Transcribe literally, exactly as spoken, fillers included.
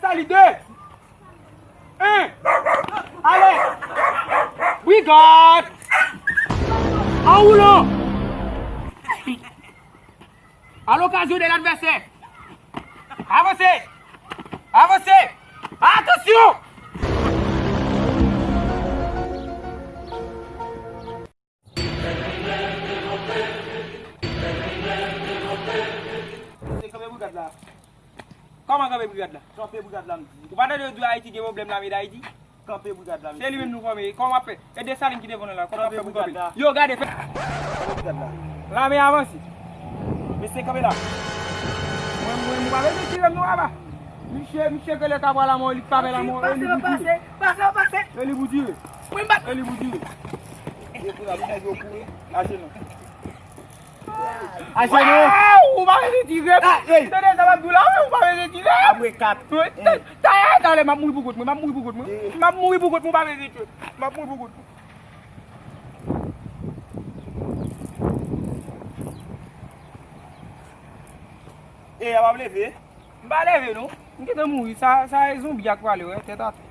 Sali de. En. Ale. Brigad. An woulon. A l'occasion de l'adversaire. Avanse. Avanse. Atansyon. Se kanpe brigad la. Kòman kanpe brigad la? Kanpe brigad la, m di. Ou pa tande yo di Ayiti gen pwoblèm lame Dayiti? Kanpe brigad la, mesye. Se li menm nou fòme. Kòman w ap fè? E Desalin ki devan nou la. Kòman w ap fè pou kanpe? Yo, gade, fè. Kanpe brigad la. Lame avanse. Mesye, kanpe la. Mwen, mwen, mwen pa bezwen tire m non, papa. Misye, misye ke le kabwa la mò, li pa fè la mò, e li pou tire. Pase, pase, pase. E li pou tire. Mwen bat. E li pou tire. Yo kouri, yo kouri. Ajenou. Ajenou. Waw, ou pa vle tire. Ah, hey. Tande sa m ap di w la, wi, ou pa vle tire. Apre kat. Wi, ta-, ta-, talè, m ap mouri pou kont mwen, m ap mouri pou kont mwen. M ap mouri pou kont mwen, ou pa vle tire. M ap mouri pou kont mwen. E, a p ap leve. M pa leve, non. M gentan mouri. Sa, sa e zonbi a k prale, wè, tèt atè.